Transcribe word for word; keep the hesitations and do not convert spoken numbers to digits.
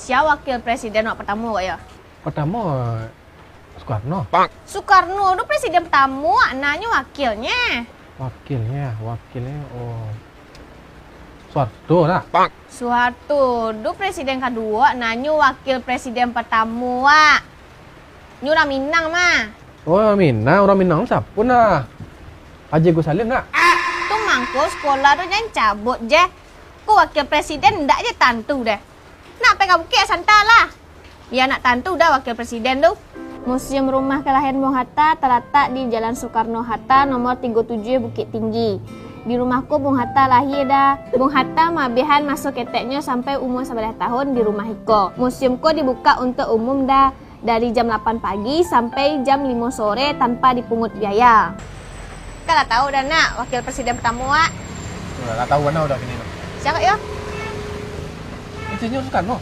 Sia wakil presiden wak partamo, Kak, yo? Partamo, Soekarno. Soekarno tu presiden partamo, wak, nah nyo wakilnyo. Wakilnyo, wakilnyo, oh. Soeharto, nah. Soeharto tu presiden kaduo, wak, nah nyo wakil presiden partamo, wak. Nyo urang Minang, mah. Oh, Minang, urang Minang tu sia, nah? Haji Agus Salim, nah. Tu mangko sekolah tu jan cabut je. Ko wakil presiden ndak je tantu deh. Nak pai ka bukik, santa lah. Bia nak tantu dah wakil presiden tu. Museum Rumah Kalahiran Bung Hatta talatak di Jalan Soekarno Hatta, nomor tigo tujuah, Bukittinggi. Di rumah ko Bung Hatta lahia dah. Bung Hatta maabihan maso keteknyo sampai umua sabaleh tahun di rumah iko. Museum ko dibukak untuak umum dah dari jam lapan pagi sampai jam limo sore tanpa dipungut biaya. Kak lah tahu dah, nak, wakil presiden partamo, wak? Lah tahu bana udah kini tu. Sia, Kak, yo? Insinyur Soekarno.